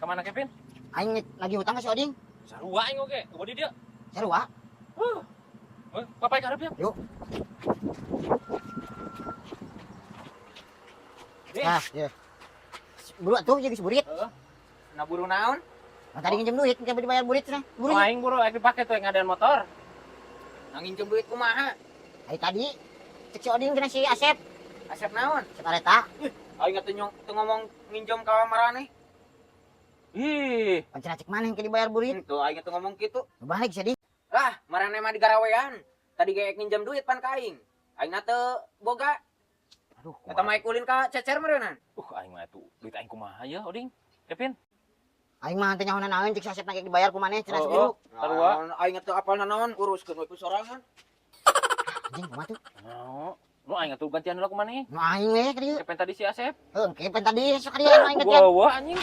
Kemana, Kevin? Aing lagi hutang ka si Oding. Sarua aing oge. Euweuh di dieu. Sarua. Huh. Eh, papai ka hareup ya. Yuk. Ding. Nah, ya. Buru atuh jeung geus burit. Heeh. Na buru naon? Nah, tadi nginjem duit, engke dibayar burit cenah. Buru. Oh, aing buru aing dipake tuh ngadaan motor. Na nginjem duit kumaha? Ai tadi cek si Oding cenah si Asep, Asep naon? Asep Areta. Aing teu teu ngomong nginjem ka maraneh. Ih, Pan cenah cek maneh engke dibayar burit. Henteu, aing teu ngomong kitu. Nu balik si Oding. Lah, maraneh mah digarawean. Tadi ge nginjem duit pan ka aing. Aing teu boga. Aduh, Eta mah ulin ka cecer meureunnan. Aing mah tuh duit aing kumaha ya, Oding? Kevin? Aing mah teu nyaho naon cek si Asep nage dibayar ku maneh cenah Oh, si biru. Sarua. Naon, aing teu apal naon, uruskeun we ku sorangan. Anjing kumaha tuh? No, nu aing atuh gantian heula ku maneh. Nu aing we ka dieu. Kevin tadi si Asep. Heuh, engke pan tadi sok ka dieu anu aing gantian. Wah, wah anjing.